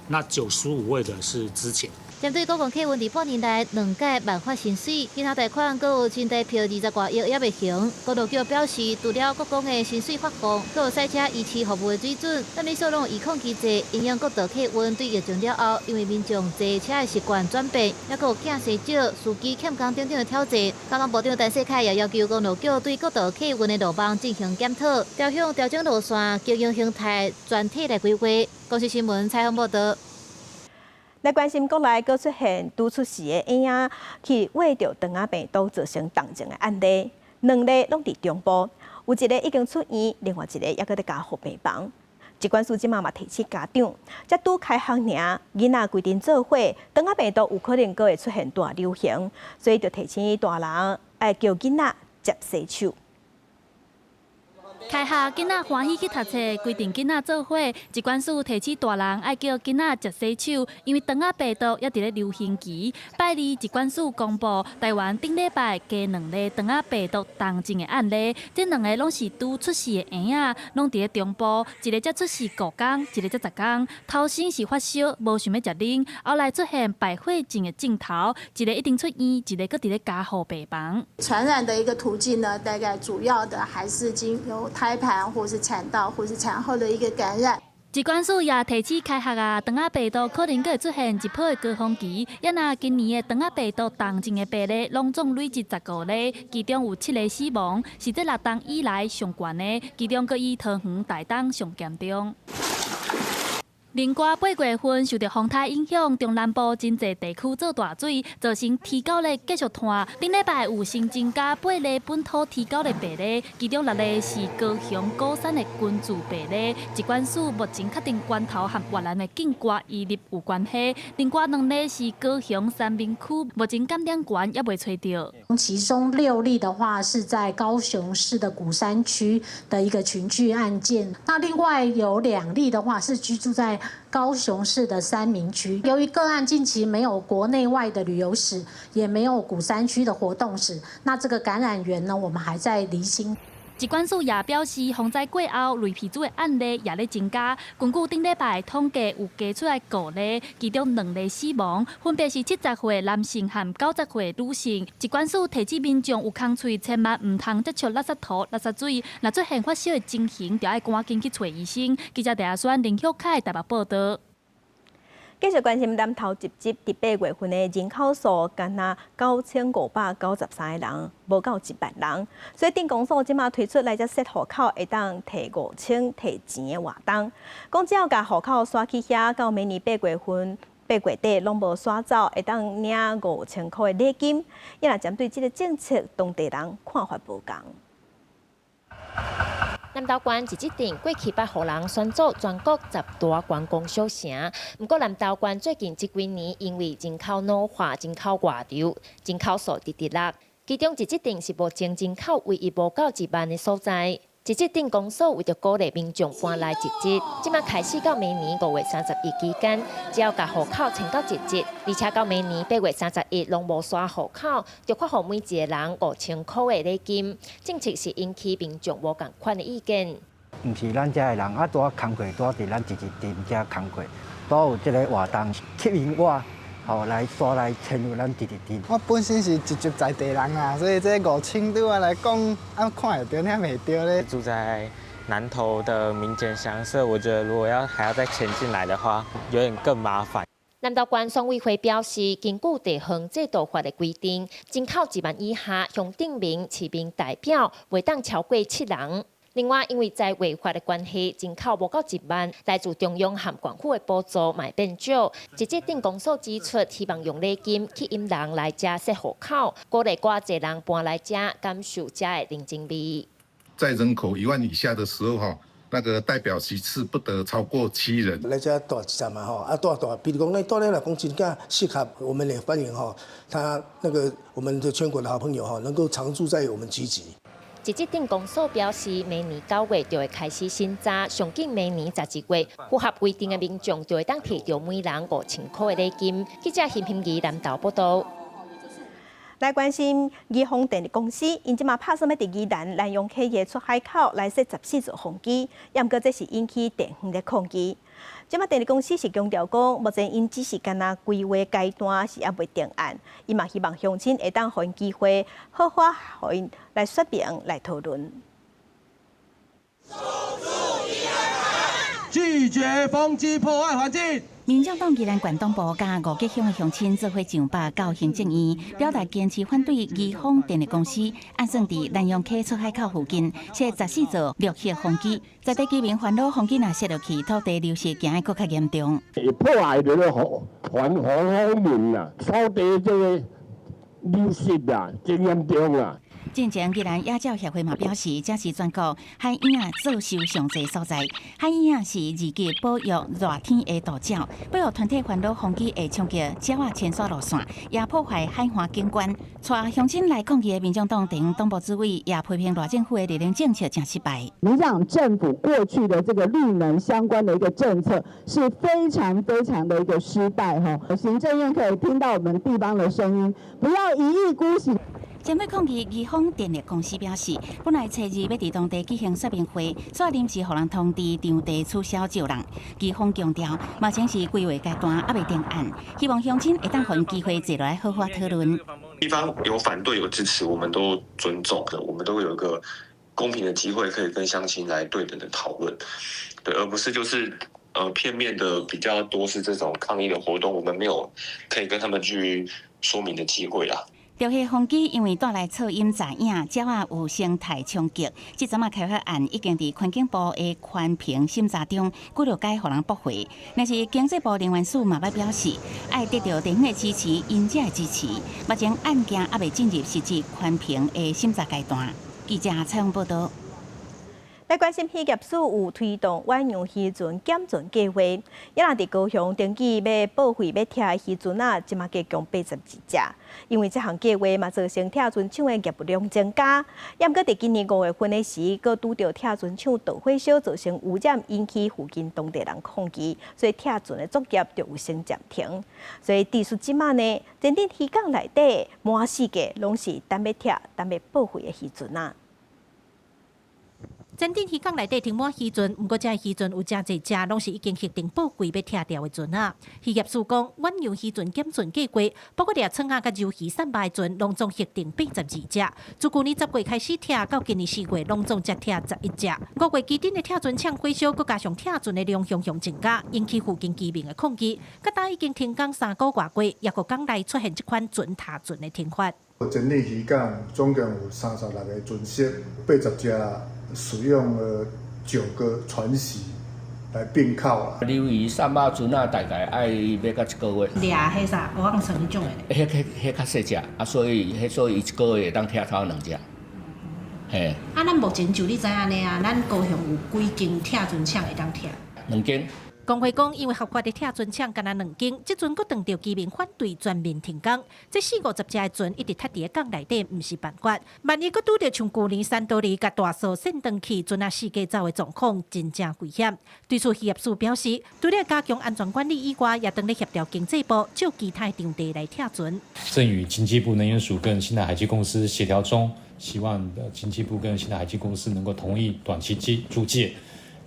那95位的是資遣。針對國光客運佇半年內兩改濫發薪水，銀行貸款閣有真台票20外億猶未還。公路局表示，除了國光的薪水發放，閣有賽車維持服務的水準，但你所攏有預控機制，影響國道客運對疫情了後，因為民眾坐車的習慣轉變，抑閣有囝生少、司機欠工等等的挑戰。交通部長陳世凱也要求公路局對國道客運的路網進行檢討，調整路線經營形態，全體來規劃。公視新聞採訪報導。來關心國內閣出現拄出世的嬰仔去餵著腸仔病毒造成重症的案例，兩例攏佇中部，有一個已經出院，另外一個猶閣佇加護病房。疾管署這馬嘛提醒家長，才拄開學爾，囡仔規陣做伙，腸仔病毒有可能閣會出現大流行，所以就提醒大人愛叫囡仔捷洗手。開學囡仔歡喜去讀冊，規陣囡仔做伙，疾管署提醒大人愛叫囡仔捷洗手，因為腸仔病毒猶佇咧流行期。拜二疾管署公布，台灣頂禮拜加兩例腸仔病毒重症的案例，這兩个攏是拄出世的嬰仔，攏佇咧中部，一个才出世5工，一个才10工。頭先是發燒，無想欲食奶，後來出現敗血症的症頭，一个已經出院，一个閣佇咧加護病房。傳染的一個途徑呢，大概主要的還是經由胎盤或是產道或是產後的一個感染。疾管署也提醒開學啊，腸仔病毒可能閣會出現一波的高峰期。也若今年的腸仔病毒重症的病例，攏總累積15例，其中有7个死亡，是這6冬以來上懸的，其中閣以桃園、台東上嚴重。另外，8月份受著風颱影響，中南部真濟地區做大水，造成天狗咧繼續湠。頂禮拜有新增加8例本土天狗的病例，其中6例是高雄鼓山的群聚病例。疾管署目前確定關頭和越南的境外移入有關係。另外2例是高雄三民區，目前感染源猶未揣著。其中6例的話是在高雄市的鼓山區的一個群聚案件，那另外有2例的話是居住在高雄市的三民區。由於個案近期沒有國內外的旅遊史，也沒有鼓山區的活動史，那這個感染源呢，我們還在釐清。疾管署也表示，洪災過後，類鼻疽的案例也咧增加。根據頂禮拜統計，有加出來5例，其中2例死亡，分別是70歲男性和90歲女性。疾管署提醒民眾有空喙，千萬毋通接觸垃圾塗、垃圾水。若出現發燒的情形，就愛趕緊去揣醫生。記者鄭阿宣、林旭凱台北報導。繼續關心南投集集佇8月份的人口數，干焦9593個人，無夠1萬人。所以鎮公所這馬推出來遮設戶口，會當提5000提錢的活動。講只要共戶口徙去遐，到明年8月份、8月底攏無徙走，會當領5000箍的禮金。也若針對這个政策，當地人看法無仝。南投縣一這鎮過去捌予人選做全國10大觀光小城，毋過南投縣最近這幾年因為人口老化、人口外流、人口數直直落，其中一這鎮是目前人口唯一無夠1萬的所在。集集鎮公所為著鼓勵民眾搬來集集，這馬開始到明年5月31期間，只要共戶口遷到集集，而且到明年8月31攏無徙戶口，就發予每一个人5000箍的禮金。政策是引起民眾無仝款的意見。毋是咱遮的人啊，拄仔工課拄仔佇咱集集鎮遮工課，拄有這个活動吸引我，吼來徙來遷入咱集集鎮。我本身是集集在地人啊，所以這5000對我來講，啊看會著爾袂著咧。住在南投的民間鄉，所以我覺得如果要還要再遷進來的話，有點更麻煩。南投縣選委會表示，根據地方制度法的規定，人口1萬以下鄉鎮民、市民代表袂當超過七人。另外，因為在違法的關係，人口無夠1萬，來自中央和縣府的補助嘛變少。集集鎮公所指出，希望用禮金吸引人來遮設戶口，鼓勵閣濟人搬來遮，感受遮的人情味。在人口1萬以下的時候，哈，那個代表席次不得超過七人。來遮蹛一陣嘛，吼，啊蹛蹛，比如講，你蹛咧若講真正適合，我們也歡迎哈，他那個我們的全國的好朋友哈，能夠常住在我們集集。集集鎮公所表示，明年9月就會開始審查，上緊明年12月，符合規定的民眾就會當提著每人5000箍的禮金。記者邢平儀南投報道。來關心宜豐電力公司，𪜶這馬拍算欲佇宜蘭蘭陽溪的出海口來設14座風機，毋過這是引起地方的抗議。這馬電力公司是強調講，目前𪜶只是干焦規劃階段，是猶未定案。伊嘛希望鄉親會當予𪜶機會，好好予𪜶來說明、來討論。拒絕風機破壞環境。民眾黨宜蘭縣黨部佮五結鄉的鄉親做伙上壩到行政院，表達堅持反對宜豐電力公司按算佇蘭陽溪出海口附近設14座綠色風機，在地居民煩惱風機若設落去，土地流失驚會閣較嚴重。會破壞著個環方面啊，土地這個流失啊，真嚴重啊。進前宜蘭野鳥協會嘛表示，這是全國海鶯仔做壽上濟所在。海鶯仔是二級保育熱天的渡鳥，保育團體煩惱風機會衝擊鳥仔遷徙路線，也破壞海岸景觀。帶鄉親來抗議的民眾黨地方黨部主委也批評賴政府的綠能政策誠失敗。民進黨政府過去的這個綠能相關的一個政策是非常非常的一個失敗。哈，行政院可以聽到我們地方的聲音，不要一意孤行。針對抗議，宜豐電力公司表示，本來初二欲佇當地舉行說明會，煞臨時予人通知場地取消召人。宜豐強調，目前是規劃階段，猶未定案，希望鄉親會當予𪜶機會坐落來好好討論。地方有反對有支持，我們都尊重的，我們都有一個公平的機會，可以跟鄉親來對等的討論，對，而不是就是片面的比較多是這種抗議的活動，我們沒有可以跟他們去說明的機會啊。著彼風機因為帶來噪音雜影，鳥仔有生態衝擊。這陣仔開發案已經佇環境部的環評審查中，據了解予人駁回。但是經濟部能源署嘛捌表示，愛得著地方的支持，𪜶才會支持。目前案件猶未進入實質環評的審查階段。記者採訪報導。來關心漁業署有推動遠洋漁船減船計劃，也若佇高雄登記欲報廢欲拆的漁船仔，這馬加共82隻。因為這項計劃嘛，造成拆船廠的業務量增加。也毋過佇今年5月份的時，閣拄著拆船廠導火燒，造成污染，引起附近當地人抗議，所以拆船的作業就有先暫停。所以持續這馬呢，前鎮漁港內底滿四界攏是等欲拆、等欲報廢的漁船仔。前鎮漁港內底停滿漁船，毋過這漁船有誠濟隻，攏是已經核定報廢欲拆掉的船仔。漁業署講，遠洋漁船減船計劃，包括掠創仔佮柔魚散賣船，攏總核定82隻。自舊年10月開始拆，到今年4月，攏總才拆11隻。5月基頂的拆船廠火燒，閣加上拆船的量雄雄增加，引起附近居民的抗議。佮今已經停工3個外月，猶閣港內出現這款船拆船的停法。前鎮漁港總共有36個船隻，80隻。使用了9個船席來併靠啦。鰻魚散肉船仔大概愛欲到一個月。掠彼啥？蚵仔船彼種的。彼較細隻，啊，所以伊一個月會當拆頭兩隻。嘿。啊，咱目前就你知按呢啊，咱高雄有幾間拆船廠會當拆？兩間。工會講，因為合法的拆船廠干焦兩間，這陣閣當著居民反對全面停工，這四五十隻的船一直塞佇咧港內底，毋是辦法。萬一閣拄著像舊年珊多利共大掃扇斷去，船仔四界走的狀況，真正危險。對此，漁業署表示，除了加強安全管理以外，也當咧協調經濟部，借其他場地來拆船。正與經濟部能源署跟興達海基公司協調中，希望經濟部跟興達海基公司能夠同意短期借租借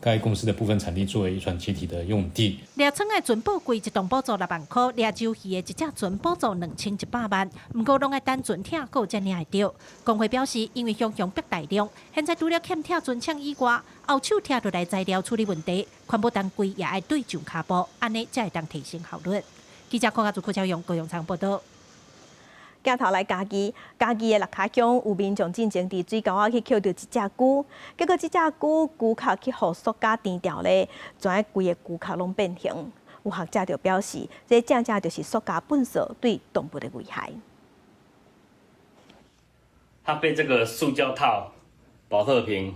該公司的部分產地作為漁船解體的用地。掠倉的船報貴一棟補助6萬箍，掠舟魚的一隻船補助2100萬，毋過攏愛等船拆好才領會著。工會表示，因為雄雄北大量，現在除了欠拆船廠以外，後手拆落來材料處理問題，環保單位也愛對上跤步，按呢才會當提升效率。記者柯家祖、柯超勇、高永昌報道。鏡頭來嘉義，嘉義的六跤鄉有民眾進前佇水溝仔去抾著一隻龜，結果這隻龜龜殼去予塑膠纏牢咧，全規个龜殼攏變形。有學者就表示，這正正就是塑膠糞埽對動物的危害。它被這個塑膠套、寶特瓶，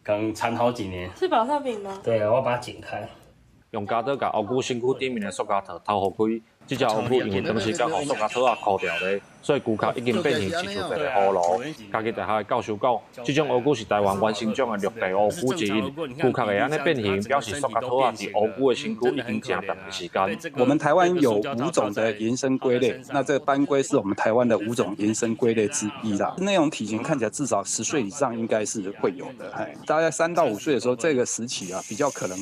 可能纏好幾年。是寶特瓶嗎？對啊，我把它剪開。用膠刀共烏龜身軀頂面的塑膠套掏予開，這隻烏龜因為長時間予塑膠套仔箍牢咧，所以龜殼已經變形，親像一个葫蘆。嘉義大學的教授講，這種烏龜是台灣原生種的陸地烏龜之一，龜殼會按呢變形，表示塑膠套仔佇烏龜的身軀已經誠長的時間。我們台灣有五種的原生龜類，那這個斑龜是我們台灣的五種原生龜類之一啦。那種體型看起來至少10歲以上應該是會有的，大概3到5歲的時候，這個時期啊，比較可能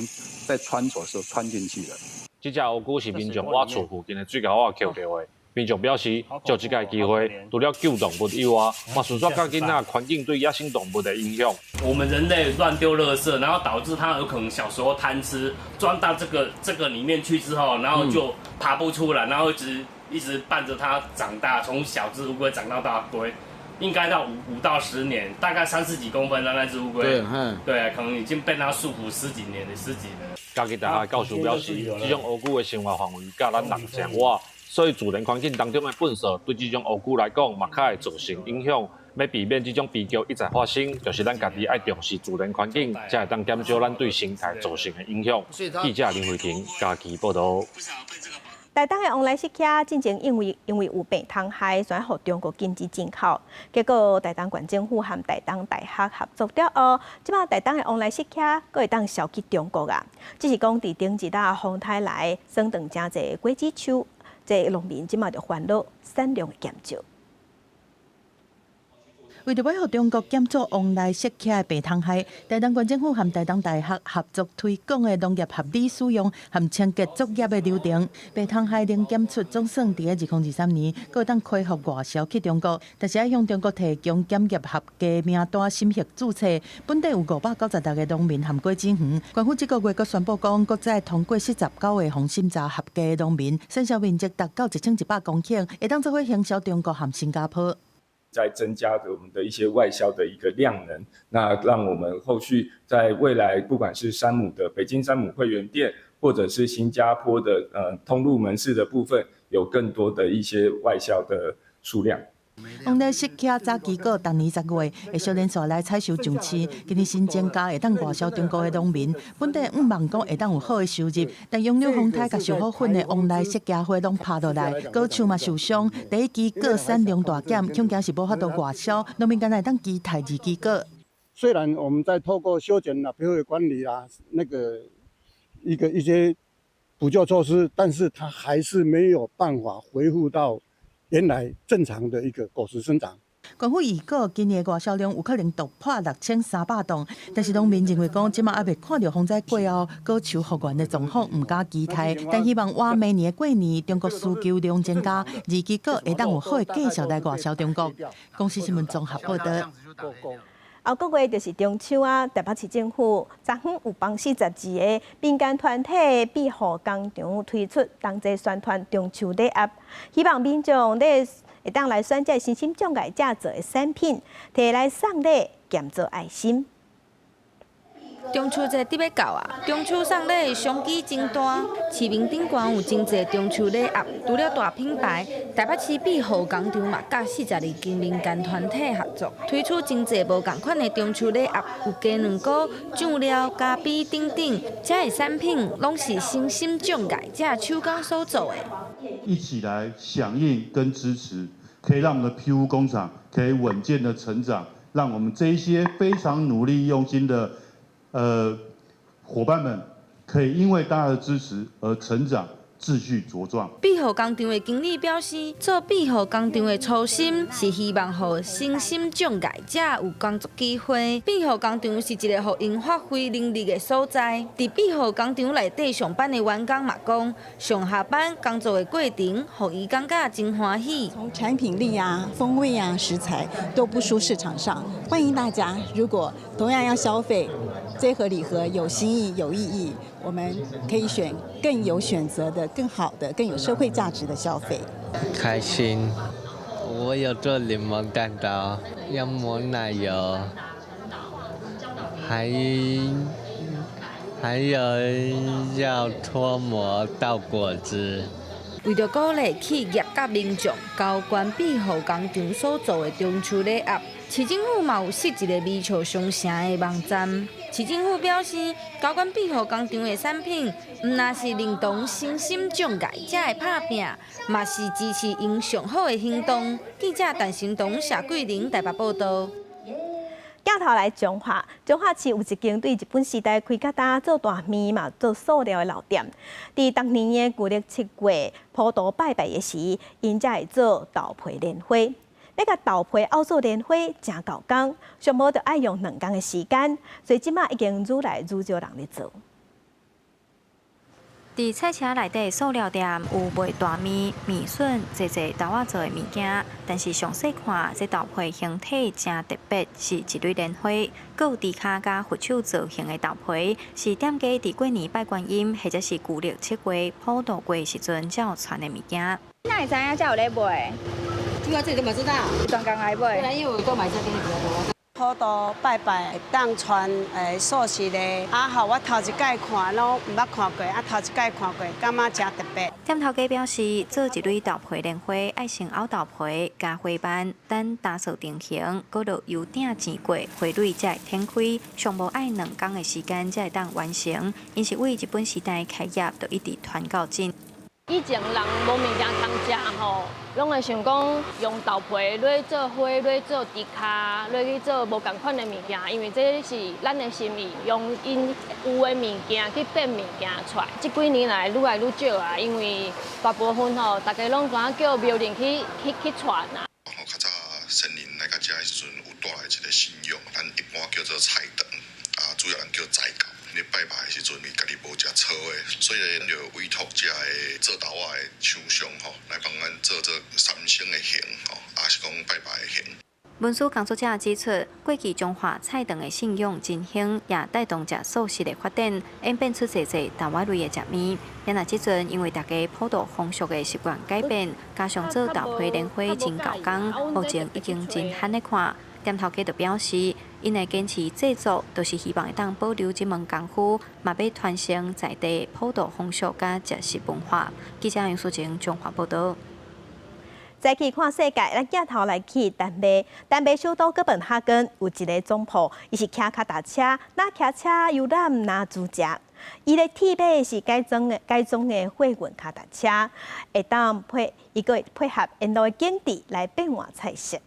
在穿着的時候穿進去了。這隻烏龜是民眾倚厝附近的水溝仔抾著的。民眾表示，藉這个機會，除了救動物以外，嘛順紲教囡仔環境對野生動物的影響。我們人類亂丟垃圾，然後導致它有可能小時候貪吃，鑽到這個裡面去之後，然後就爬不出來，然後一直一直伴着它長大，從小隻烏龜長到大龜，應該到5到10年，大概三十幾公分啦，那隻烏龜。對，對，可能已經被它束縛十幾年了，十幾年。嘉義大學教授表示，這種烏龜的生活範圍佮咱人誠倚，所以自然環境當中的糞埽對這種烏龜來講嘛較會造成影響。欲避免這種悲劇一再發生，就是咱家己愛重視自然環境，才會當減少咱對生態造成的影響。記者林慧婷嘉義報導。台東的旺來釋茄進前因為有病蟲害，煞予中國禁止進口。結果台東縣政府和台東大學合作了後，這擺台東的旺來釋茄閣會當銷去中國啊！只是講佇頂一搭風颱來，損斷誠濟果子樹，這農民這擺就煩惱產量會減少。為著欲予中國檢出旺來釋茄的病蟲害，台東縣政府和台東大學合作推廣的農業合理使用和清潔作業的流程。病蟲害零檢出總算佇咧2023年，閣會當恢復外銷去中國，但是愛向中國提供檢驗合格名單審核註冊。本地有596个農民和果子園，縣府這個月閣宣布講，閣再通過49個予審查合格的農民，產銷面積達到1100公頃，會當做伙行銷中國和新加坡。在增加我們的一些外銷的一個量能，那讓我們後續在未來不管是山姆的北京山姆會員店，或者是新加坡的通路門市的部分，有更多的一些外銷的數量。旺來釋茄早期果逐年10月會小連續來採收上市，今年新增加會當外銷中國的農民，本地向望講會當有好的收入，但楊柳風颱共受好粉的旺來釋茄花攏拍落來，果樹嘛受傷，第一季果產量大減，恐驚是無法度外銷，農民干焦會當期待二季果。雖然我們在透過修剪啦、培育管理啦，那個一個一些補救措施，但是它還是沒有辦法恢復到原來正常的一個果實生長。政府預估今年外銷量有可能突破6300噸，但是農民認為講，這馬猶未看著風災過後果樹復原的狀況，毋敢期待。但希望倚明年的過年，中國需求量增加，二季果會當有好的價數來外銷中國。公視新聞綜合報導。後個月就是中秋啊！台北市政府昨昏有幫42個民間團體庇護工廠推出同齊宣傳中秋禮盒，希望民眾咧會當來選擇身心障礙者做的產品，提來送禮，兼做愛心。中秋節得欲到啊！中秋送禮商機真大，市面頂懸有真濟中秋禮盒。除了大品牌，台北市庇護工廠嘛，佮42間民間團體合作，推出真濟無仝款的中秋禮盒，有雞卵糕、醬料、咖啡等等，這的產品攏是誠心匠愛者手工所做的。一起來響應跟支持，可以讓我們的庇護工廠可以穩健的成長，讓我們這一些非常努力用心的夥伴們可以因為大家的支持而成長，繼續茁壯。庇護工廠的經理表示，做庇護工廠的初心是希望予身心障礙者有工作機會。庇護工廠是一個予𪜶發揮能力的所在。佇庇護工廠內底上班的員工嘛講，上下班工作的過程，予伊感覺真歡喜。從產品力啊、風味啊、食材都不輸市場上。歡迎大家，如果同樣要消費，這盒禮盒有心意、有意義，我們可以選更有選擇的、更好的、更有社會價值的消費。開心，我有做檸檬蛋糕，要抹奶油，還有要脫模倒果汁。為著鼓勵企業佮民眾交關庇護工廠所做的中秋禮盒，市政府嘛有設一个微笑商城的網站。市政府表示，交關庇護工廠的產品，毋但是認同身心障礙者的拍拚，嘛是支持𪜶上好的行動。記者陳新東、謝桂玲台北報道。鏡頭來彰化，彰化市有一間對日本時代開甲今做大麵嘛做素料的老店。佇逐年的舊曆7月普渡拜拜的時，𪜶才會做豆皮蓮花。欲共豆皮拗做蓮花誠猴工，上無著愛用2工的時間，所以這馬已經愈來愈少人咧做。佇菜市仔內底素料店有賣大麵、麵筍、濟濟豆仔做的物件，但是詳細看，這豆皮形體誠特別，是一蕊蓮花，閣有豬跤佮佛手造型的豆皮，是店家佇過年拜觀音或者是舊曆7月普渡過的時陣才有傳的物件。你哪會知影這有咧賣？主要這個嘛知道，專工來買。對，因為我都買這邊比較多。普渡拜拜會當傳素食的，啊，予我頭一擺看攏毋捌看過，啊，頭一擺看過，感覺誠特別。店頭家表示，做一蕊豆皮蓮花，愛先拗豆皮，加花瓣，等打掃定型，閣落油鼎煎過，花蕊才會展開。上無愛2工的時間才會當完成。𪜶是對日本時代開業，就一直傳到今。以前人無物件通食吼，攏會想講用豆皮來做花，來做豬跤，來去做無仝款的物件，因為這是咱的心意，用𪜶有的物件去變物件出來。這幾年來愈來愈少啊，因為大部分吼，大家攏知影叫廟人去傳啊。較早先人來到遮的時陣，有帶來一個信仰，咱一般叫做菜長，啊，主要人叫財教。咧拜拜的時陣，伊家己無食素的，所以咧就委託遮个做豆仔的廠商吼，來幫咱做這三牲的形吼，抑是講拜拜的形。文書工作者指出，過去彰化菜長的信仰真興，也帶動食素食的發展，演變出濟濟豆仔類的食物。然而這陣因為大家普渡風俗的習慣改變，加上做豆皮蓮花真猴工，目前已經真罕咧看。店頭家就表示，𪜶會堅持製作，就是希望會當保留這門功夫，嘛欲傳承在地普渡風俗佮食食文化。記者楊淑晴彰化報道。再去看世界，咱鏡頭來去丹麥，丹麥首都哥本哈根有一个總鋪，伊是騎跤踏車，若騎車遊覽，若煮食。伊咧鐵馬是改裝的貨運跤踏車，會當配伊閣會配合沿路的景致來變換菜色。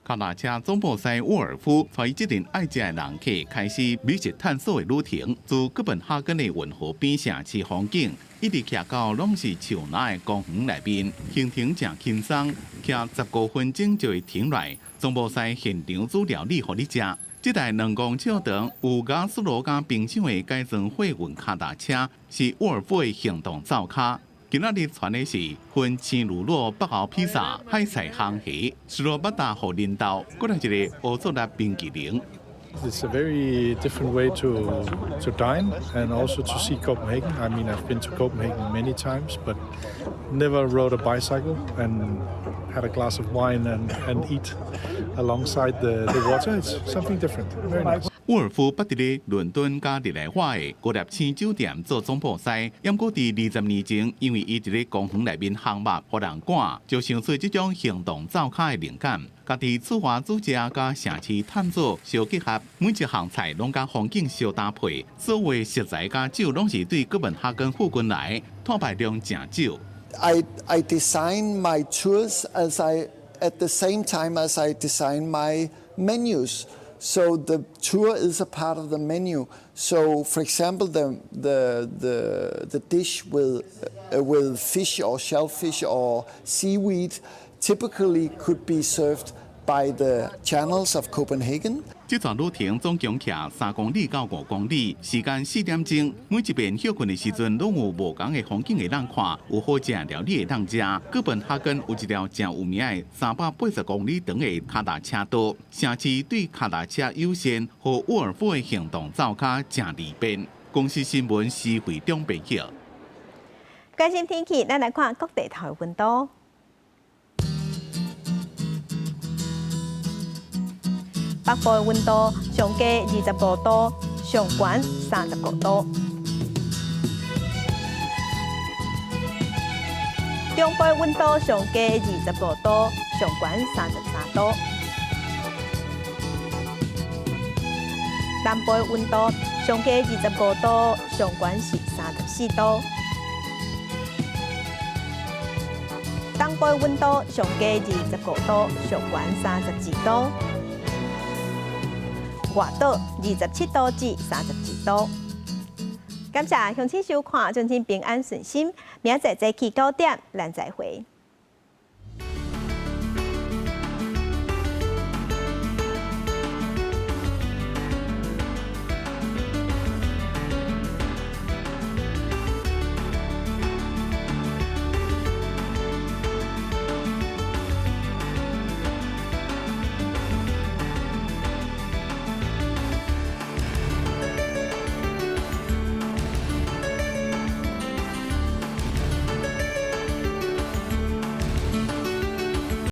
跤踏車總鋪師沃爾夫帶這陣愛食的人客開始美食探索的旅程，自哥本哈根的運河邊城市風景，一直騎到攏是樹林的公園內面，行程誠輕鬆，騎15分鐘就會停來。總鋪師現場煮料理予你食。這台2公尺長、有壓縮爐佮冰箱的改裝貨運跤踏車，是沃爾夫的行動灶跤。今仔日傳的是熏青乳酪北歐披薩、海菜烘蝦、斯洛巴達芋奶豆，閣來一个烏蘇拉冰淇淋。 It's a very different way to dine and also to see Copenhagen. I mean, I've been to Copenhagen many times, but never rode a bicycle and had a glass of wine and eat alongside the water. It's something different. Very nice. 沃爾夫捌佇咧倫敦佮日內瓦的五粒星酒店做總鋪師，毋過佇20年前，因為伊佇咧公園內面烘肉，予人趕，就想出這種行動灶跤的靈感，家己自發煮食佮城市探索相結合，每一項菜攏佮風景相搭配，所有食材佮酒攏是對哥本哈根附近來，碳排量誠少。 I design my tours at the same time as I design my menus. So the tour is a part of the menu. So, for example, the dish with fish or shellfish or seaweed typically could be served by the channels of Copenhagen. 這段旅程總共騎3公里到5公里，時間4點鐘。每一遍歇睏的時陣，攏有無仝的風景會當看，有好食料理會當食。哥本哈根有一條誠有名的380公里長的跤踏車道，城市對跤踏車友善，予沃爾夫的行動灶跤誠利便。公視新聞施惠中編譯。關心天氣，咱來看各地頭的溫度。北部的溫度上低25度，上懸35度。中部的溫度上低25度，上懸33度。南部的溫度上低25度，上懸是34度。東部的溫度上低25度，上懸32度。外島27度至32度。感謝鄉親收看，祝恁平安順心。明仔載早起9點，咱再會。